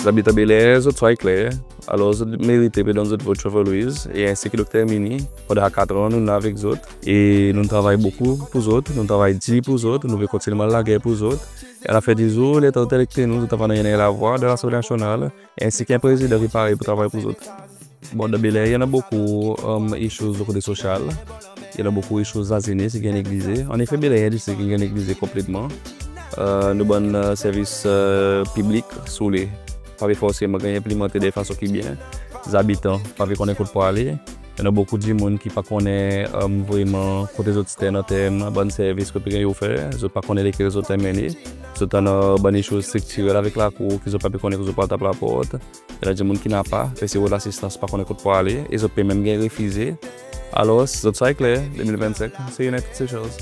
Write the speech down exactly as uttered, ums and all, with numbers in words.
Zabitan Bel Air, zot swa i kler. Alor, zot merite pe donn zot vot Trevor Louise e ensi ki Dokter Herminie. Pandan sa kat an, nou'n la avek zot e nou'n travay bokou pour zot, nou'n travay dir pour zot, nou pe kontinyelman lager pour zot. E alafen di zour, letan zot elekte nou, zot ava annan en lavwa dan Lasanble Nasyonal, ensi ki en Prezidan ki pare pour travay pour zot. Bon, dan Bel Air, i annan bokou, um, issues kote sosyal. I annan bokou issues lazenes ki ganny neglize. Annefe, Bel Air i en distrik ki ganny neglize konpletman. E, nou bann, e, servis, e, piblik, si oule, pa pe forseman ganny enplimante dan en fason ki byen. Zabitan pa pe konnen kot pour ale. I annan bokou dimoun ki pa konnen, um, vreman kote zot stand an term bann servis ki pe ganny ofer. Zot pa konnen lekel zot anmenn. Zot annan bann issues striktirel avek lakour ki zot pa pe konnen kot zot pou al tap laport. I annan dimoun ki napa, pe sey rod lasistans, pa konnen kot pour ale, e zot pe menm ganny refize. Alor, zot swa i kler, de mil vennsenk, se United Seychelles.